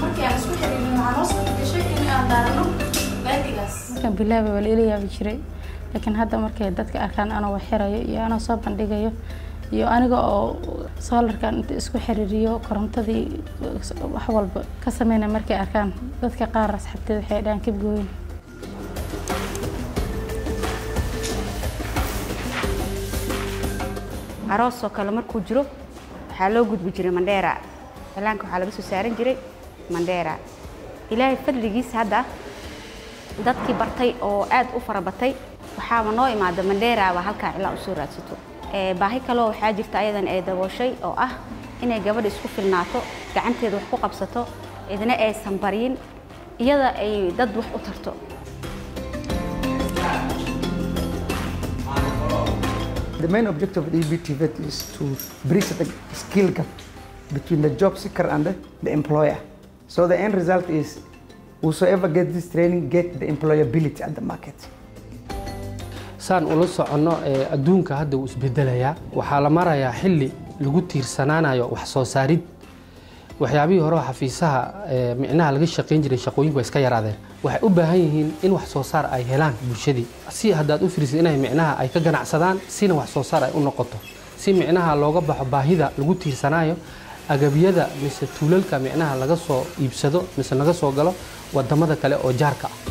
Markii aan isku xiriirino, waxaa noo suurta gashay in aan daarano baatigaas. Markaan bilaabay waa la ila yaabi jiray, laakiin hadda markay dadka arkaan anoo wax xirayo iyo anoo soo bandhigayo iyo aniga oo solarkan inta isku xiriiriyo korontadii wax walba ka sameynaya, markay arkaan dadka qaar asxaabteed waxay dhahaan keep going. Aroosoo kale markuu jiro waxaa loo gudbi jiray Mandheera, cilaanka waxaa laga soo saaran jiray Mandheera. Ilaahay fadligiisa hadda dadkii bartay oo aad u farabatay, waxaaba noo imaada Mandheera baa halkaa cilaan usoo raadsato. Baahi kaloo waxaa jirta ayadan ee dabooshay oo ah inay gabadha isku filnaato, gacanteeda wax ku qabsato, cidna aysan baryin, iyada ay dad wax u tarto. The main objective of the EBTVET is to bridge the skill gap between the job seeker and the employer. So the end result is whosoever gets this training get the employability at the market. Saan ula soconno, adduunka hadda wuu isbedelayaa. Waxaa la marayaa xilli lagu tiirsanaanayo wax soo saarid. Waxyaabihii hore oo xafiisaha micnaha laga shaqayn jiray, shaqooyinku waa iska yaraadeen. Waxay u baahan yihiin in wax soo saar ay helaan bulshadii, si haddaad u fiirisid inay micnaha ay ka ganacsadaan, sina wax soo saar ay u noqoto, si micnaha looga baxo baahida lagu tiirsanaayo agabyada mise tuulalka micnaha laga soo iibsado mise laga soo galo wadamada kale oo jaarka ah.